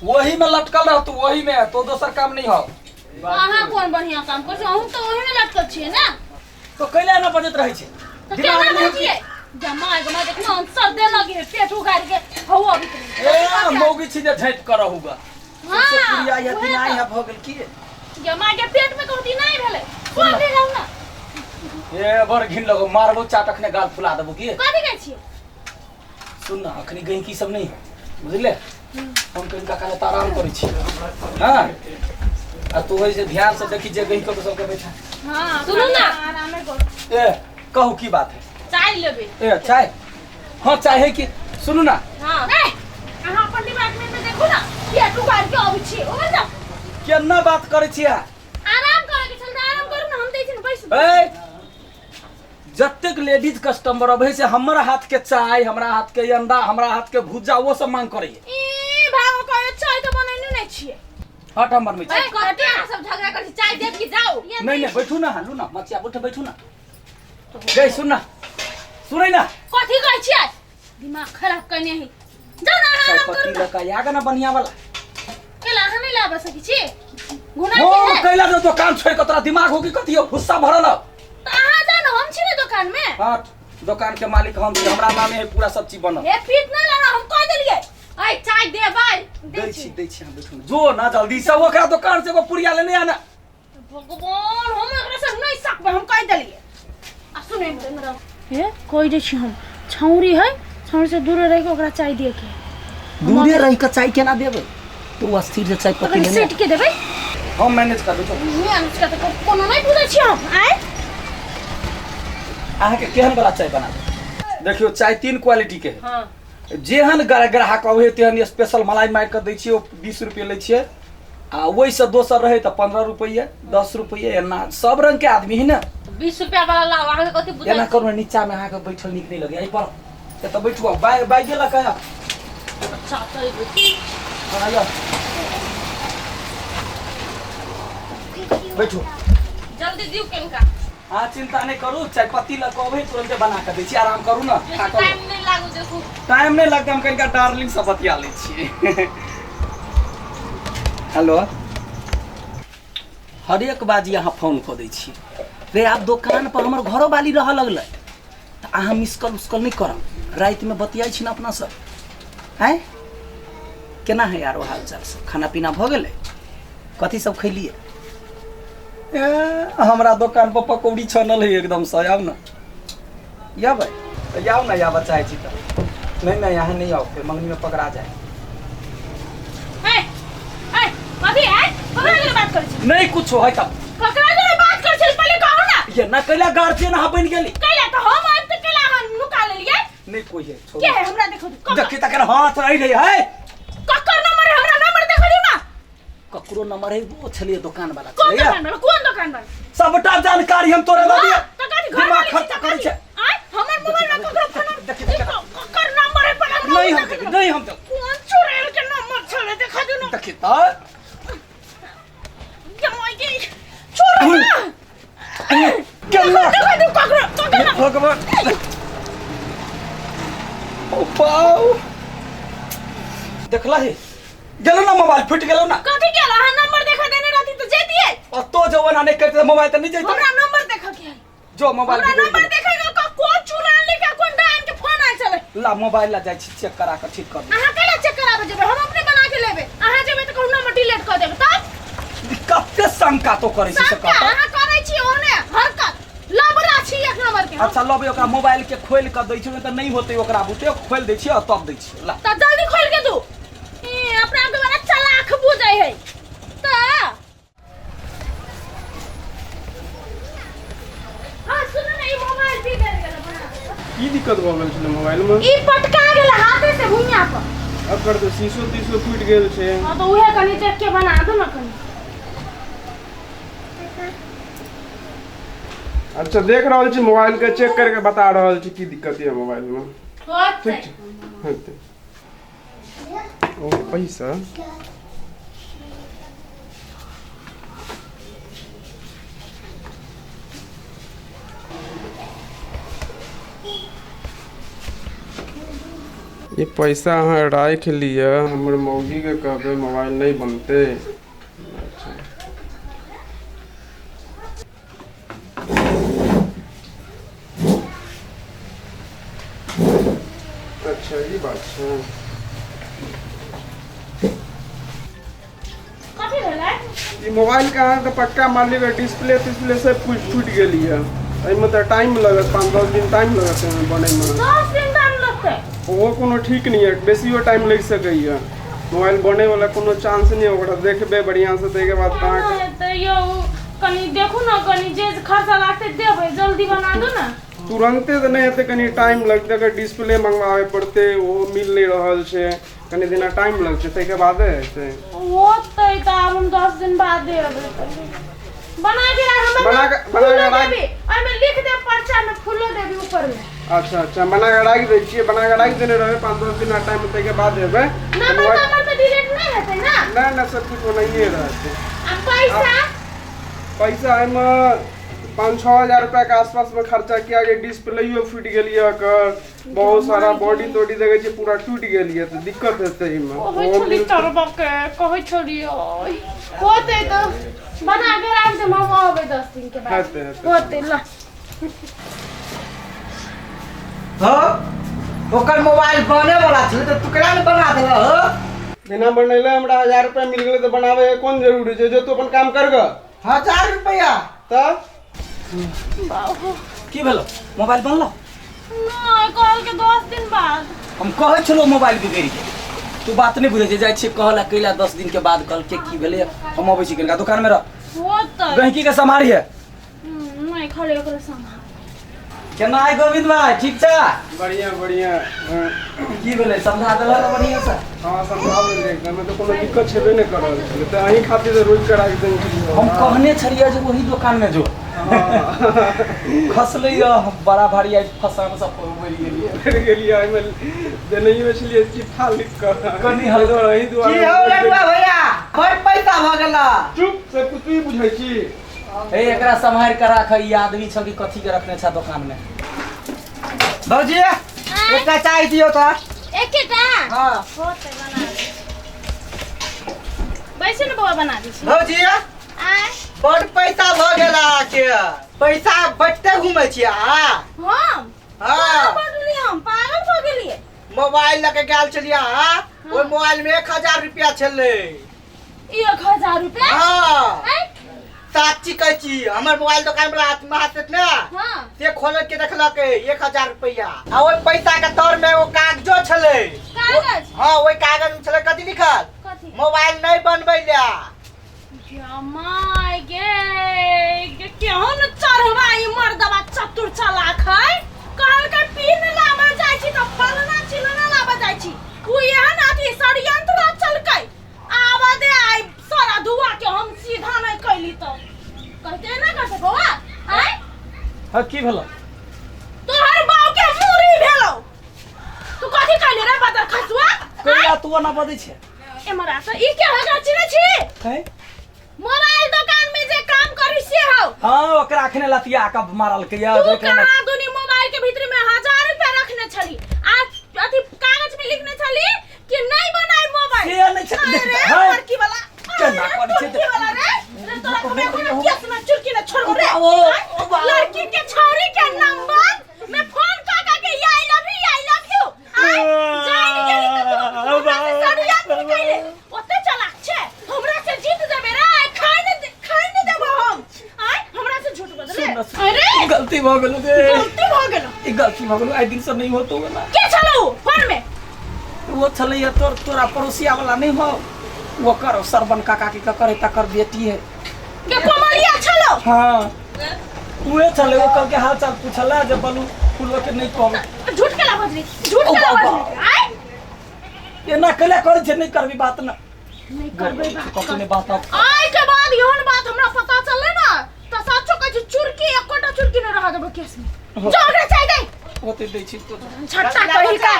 वही में लटकल रह तू, वही में तो दोसर काम नहीं हो। अहाँ कोन बढ़िया काम करै छी? अहूँ तऽ ओही में लटकल छियै ने। तो कैला ना बजैत रहै छै? तऽ दिमाग केना नहि हो की? बजियै? जमा गमा देखनो हम सर्दे लगे है, पेट उगाड़ के हौ अभी तक। ए मौगी छी जे झाँपि कर रहूगा। हाँ, से पुरिया या उहे दिनाइ तऽ। है भऽ गेल की? जमा के पेट में कहती नहीं भेलै। कोन दे रहू ना। ए बड़ घिन लगो, मारबो चाट अखने गाल फुला देबो की। कथी कहै छियै? सुन ना, अखनी गहिंकी सब नहीं है, बुझले? हम कनिका काल तऽ आराम करै छी। हाँ, आ तू ओहि से ध्यान से देखी जे गहिंको के सबके बैठा। हाँ, सुनू ना। आरामे करू। ए कहू की बात है? चाय लेबै। ए चाय? हाँ चाय है कि। सुनू ना। हाँ। ए, अहाँ अपन डिपार्टमेंट में देखू ना, पेट उगाड़ के अबै छी। ओमे जाउ। केना बात करै छी अहाँ? आराम करे के छल तऽ आराम करू ना, हम दै छी ने बैसू। ए जतेक लेडीज कस्टमर अबै से हमर हाथ के चाय, हमरा हाथ के अंडा, हमरा हाथ के भुजा, वो सब मांग करैए। ई भागो कहे चाय तऽ बनैने नहि छियै। हट, हम बनबै छी। ए, कते अहाँ सब झगड़ा करै छी? चाय देब कि जाउ? नहीं नहीं, बैठू ना, लू ना मचिया बैठू, बैठू ना। गई सुन ना, सुनै ना। कथी कहै छियै? दिमाग खराब कने है। जाउ ना, अहाँ चाय आराम करू पत्ती ना। लऽ कऽ आगा ना बढ़िया वाला। केला अहाँ नहि लाबऽ सकै छी? घुना हम के है। कैला जो दुकान छोड़ के तोरा दिमाग होगी कथी हो गुस्सा भरल हो? तऽ अहाँ जाउ ना, हम छी ने दुकान में। हट, दुकान के मालिक हम छी, हमरा नामे है पूरा सब चीज बनल। हे पीट ना लाना, हम कह देलियै। ऐ चाय देबै? दै छी, दै छी, हम बैठू ना। जो ना जल्दी से ओकरा दुकान से एगो पुड़िया लेने आना। भगवान, हम एकरा से नहीं सकबै, हम कह देलियै। आ सुनै हमरा हे कहि दै छी हम, छौरी है, छौरी से दूर रहि के ओकरा चाय दिए के। दूरे रहि कऽ चाय केना देबै? तो ओ अस्थिर से चाय पत्ती ओकरा लेने सेट के देबै। हम मैनेज कर देबै। मैनेज कर देबै, कोनो नहि बुझै छी हम। आय अहाँके केहन वाला चाय बना देब? देखियौ चाय तीन क्वालिटी के है। हाँ। जेहन ग्राहक अबै तेहन स्पेशल मलाई मारि कऽ दै छियै, ओ 20 रुपये लै छियै। आ ओहिसँ दोसर रहै तऽ 15 रुपैए, 10 रुपैए, एना सब रंग के आदमी है ने। 20 रुपया वाला लाओ, अहाँके कथी बुझाइ? एना करू ने, नीचामे अहाँके बैठल नीक नहि लगैए, एहि पर एतऽ बैठू। बाइ बाइ गेलक है। अच्छा चल बैठू। हाँ, आइयो। बैठू। जल्दी दियौ कनिका। अहाँ चिंता नहि करू, चाय पत्ती लऽ कऽ अबै तुरन्ते बना कऽ दै छी। आराम करू ने। बेसी थाकल। टाइम नहि लागू देखू। टाइम नहि लगतै, हम कनिका डार्लिंग से बतिया लै छी। हेलो, हरेक बाजी अहाँ फोन कऽ दै छी रे। आब दोकान पर हमर घरो वाली रहऽ लगलै तऽ अहाँ मिस कॉल उस कॉल नहि करब। रातिमे बतियाइ छी ने अपना सब। आँय, केना है आरो हाल चाल सब? खाना पीना भऽ गेलै? कथी सब खैलियै? ए, हमरा दोकान पर पकौड़ी छनल है एकदम से, आउ ने। अबै तऽ आउ ने, आबऽ चाहै छी तऽ। नहीं नहीं, अहाँ नहीं आओ, फिर मंगनी में पकड़ा जाए। ए ए कथी है? ककरा जरे बात करै छी? नहीं कुछ है तब। ककरा जरे बात करै छी पहिले कहू ना। ये ना कैला गार्जियन अहाँ बनि गेली। कैला तऽ हम आबि तऽ कैला अहाँ नुका लेलियै? नहीं कोई है, छोड़ू। के है? हमरा देखो दू। देखी तकर हाथ रहि रही है। ककर नंबर है? हमरा नंबर देखो दू ना। ककरो नंबर है? वो छलियै दोकान वाला। कोन छलैया। दोकान वाला? कोन दोकान वाला? सबटा जानकारी हम तोरा दऽ दिअ। तऽ कथी घर दिमाग वाली छी खर्चा तऽ करै कथी? छै। आँय, हमर मोबाइल में ककरो फोन देखी, देखी। ककर नंबर है पर हमरा नहीं हम देखो देबै, नहीं हम देबै। कोन चुड़ैल के नंबर छलै देखा दू ना। देखी तऽ जमाई के छोड़ो ना। केना देखो दू ककरो ककर नंबर। भगवान, ओ पाउ देखला ही गेलो ना, मोबाइल फुटि गेलो ना। कथी गेल? अहाँ नंबर देखा देने रहती तऽ जैतियै। और तो जवन आने करते मोबाइल तऽ नहीं जैते। हमरा नंबर देखा के है। जो मोबाइल हमरा बिगड़ि नंबर गेलै। देखै के कोन चुड़ैल लिखा कोन डाइन के फोन आयल छलै। ला मोबाइल ला जाइ छी, चेक करा के ठीक कर दे। अहाँ कैला चेक कराबे जेबै? हम अपने बना के लेबै। अहाँ जेबै तऽ कहू नंबर डिलीट कऽ देबै तब। कते शंका तो करै छी से सबटा कहता। अहाँ करै छी ओहने हरकत, लबड़ा छी एक नंबर के। अच्छा लबै, ओकरा मोबाइल के खोलि कऽ दै छियै, नहि तऽ नहि होतै ओकरा बुते। खोलि दै छियै आ तब दै छियै, ला। तऽ जल्दी खोल के दू। ई अपना आपके बड़ा चालाक बुझै है तऽ। हाँ सुनू ने, ई मोबाइल बिगड़ गेल बना। की दिक्कत भऽ गेल छलै मोबाइल में? ई पटका गेल हाथे से भुइयां पर। एकर तऽ शीशो तीशो फूटि गेल छै। हाँ तऽ उहे कनी देख के बना दू ने कनी। अच्छा देख रहल छी, मोबाइल के चेक करके बता रहल छी की दिक्कत यऽ मोबाइल में। होतै। ठीक छै, होतै। ओ पैसा ई पैसा अहाँ राखि लिअ हमर मौगीके कहबै मोबाइल नहि बनतै अच्छा अच्छा ई बात छै कथी भेलै ई मोबाइल के अहाँके पक्का मान लिअ डिस्प्ले तिस्प्ले सब कुछ टूटि गेल यऽ एहिमे तऽ टाइम लगत 5-10 दिन टाइम लगत एहिमे बनैमे। 10 दिन टाइम लगतै? ओहो कोनो ठीक नहि यऽ, बेसियो टाइम लागि सकैए। मोबाइल बनैवला कोनो चांस नहि, ओकरा देखबै बढ़िआँसँ ताहिके बाद तऽ केना अहाँके हेतै यौ? कनि देखू ने, कनि जे खर्चा लागतै देबै, जल्दी बना दू ने। तुरन्ते तऽ नहि हेतै, कनि टाइम लगतै। अगर डिस्प्ले मंगवाबै पड़तै, ओहो मिल नहि रहल छै। कनि दिना टाइम लगतै, ताहिके बादे हेतै। होतै तऽ आब हम 10 दिन बादे अबै। बना के राख हमर। बना फूलो के राख। देबी ओहिमे, लिख दे पर्चा में, फूलो देबी ऊपर में। अच्छा अच्छा, बना कऽ राखि दै छियै। बना कऽ राखि देने रहबै, 5-10 दिन टाइम, ताहिके बाद हेबै। नंबर नंबर तऽ डिलीट नहि हेतै ने? नहि नहि, सब किछु ओनाहिए रहतै। आ पैसा? पैसा एहिमे 5-6 हजार रुपयाके आसपासमे खर्चा किया कि डिस्प्लेयो फूटि गेल यऽ एकर, बहुत सारा बॉडी तोडी देखै छियै पूरा टूटि गेल यऽ, तऽ दिक्कत हेतै एहिमे। कहै ओहो छली चढ़बऽ के कहै छलियै। होतै तऽ बना के राख दे, हम अबै 10 दिन के बाद। हेतै, हेतै। होतै ल। हो, ओकर मोबाइल बने वाला छलै तऽ तू केना ने बना देलह हो? बिना बनेले हमरा 1000 रुपया मिल गेलै तऽ बनाबै के कोन जरूरी छै? जो तू अपन काम कर ग। 1000 रुपया? तऽ। की भेलो? मोबाइल बनलो? नहि, कहलकै 10 दिन बाद। हम कहै छलहुँ मोबाइल बिगड़ि गेल, तू बात नहि बुझै छै। जाइ छियै कहला कैला 10 दिन के बाद कहलकै। की भेलै? हम अबै छी कनिका, दुकान में रह। होतै। गहिकी के सम्हारिहे। नहि, खाली ओकरा सम्हार। केना है गोविंद भाई, ठीक छै? बढ़िया बढ़िया, हाँ। की भेलै? समझा देलह ने बढ़िआँ से? हाँ, समझा देलियै एकदम। तऽ कोनो दिक्कत छेबे नहि कर रहल छलै, तऽ अहीं खातिर तऽ रोकि कऽ राखि देने छलियै। हम कहने छलियै जे ओही दोकान में जो खसलै यऽ, बड़ा भारी आइ फसान सब बढ़ि गेलियै। फिर गेलियै, एहिमे देनहियो छलियै चिट्ठा लिख कऽ। कनि हल्का। एहि की दुआरे। हौ लडुआ भैया, बड़ पैसा भऽ गेल। चुप, सब कुछ तू बुझै छी। हे, एकरा सम्हारि के राख। ई आदमी छ कि कथी के रखने छ दोकान में? भौजी, एकटा चाय दियौ तऽ। एकेटा? हाँ। होतै, बना दे। बैसू ने बौआ, बना दै छी। भौजी। आय। बड़ पैसा भऽ गेल अहाँके, पैसा बटते घूमै छियै अहाँ। हम? हाँ। बटली? हम पागल भऽ गेलियै? मोबाइल लऽ के गेल छलियै अहाँ, ओहि मोबाइल में 1000 रुपया छलै। 1000 रुपया? हाँ। आँय? साक्षी कहै छी, हमर मोबाइल दोकान वाला आत्मा हाथ ने से खोल के देखलक 1000 रुपया आ ओहि पैसा के तर में एगो कागजो छलै। कागज? हाँ, ओहि कागज में छलै कथी लिखल? कथी? मोबाइल नहीं बनबै ला। My गे गे, केहन चढ़वा ई मर्दबा, चतुर चलाक है। कहलकै पिन लाबे जाइ छी तऽ फलना चिलना लाबे जाइ छी। उ एहन अथी षड्यंत्र रचलकै। आबऽ दे आइ सारा धुआ के, हम सीधा नहि कैली तऽ कहते ना कहते बौआ। आय। हाँ, की भेलो? तोहर बाप के मूरी भेलौ। तू कथी कैले रे बदर खसुआ? कैला तू ओना बजै छै? एमहर आ तऽ। ई के होगा, चिन्है छी? हैं? मोबाइल दुकान में जे काम करी से हौ। हाँ, ओकरा अखने लतिया के मारलकै या। तू कहाँ दुनी मोबाइल के भीतर में 1000 रुपया रखने छली आ अथी कागज में लिखने छली कि नहीं बनाई मोबाइल। से नहीं छै। अरे देख, हाँ। लड़की वाला। केना करै छै? लड़की वाला रे रे, तोरा कमे कोनो केस में चुरकी न छोड़बो रे। ओ, ओ, ओ, लड़की के छौरी के नंबर में फोन का का के I love you, I love you. आय जान गेली त तू हमरा से षड्यंत्र कैले। ओते चलाक छै, हमरा से जीत देबे रे? खाइ ने खाइ ने देबो हम। आय हमरा से झूठ बजले? सुन, सुन। अरे। गलती भऽ गेलो गे। गलती भऽ गेलो। ई गलती भऽ गेलो, आइ दिन से नहीं होतो ना। के छलौ फोन में? वो छलैया तोर तोरा पड़ोसिया वाला नहीं हो, ओकर सरबन काका के ककर है तकर बेटी है। के कोमलिया छलौ? हाँ, उहे छलै। ओ कल के हाल चाल पूछला जे बलू फूलो के नहीं कहब। झूठ केला बजली? झूठ ओ केला बाबा। बजली? आय। एना कैला करै छै? नहीं करबी बात ना। नहीं करबै बात। ककरो नहीं बात अब। आइ के बाद एहन बात हमरा पता चललै ना तऽ सचो कहै छी, चुरकी एकोटा चुरकी नहि रह देबो केस में। जो ओकरा चाय दे। ओते दै छी तो। छट्टा कही का।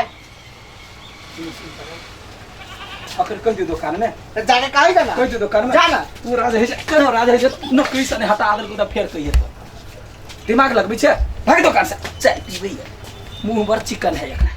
अखन कहि दियौ दोकान में। तऽ जाके कहै दे ना। कहि दियौ दोकान में। जा ना। तू राज है छै, केनो राज है छै, नौकरी से नहि हटा देलकौ तऽ फेर कहिए तो दिमाग लगबै छै। भाग दोकान से, चाय पीबै मुंह बड़ चिकन है एकरा।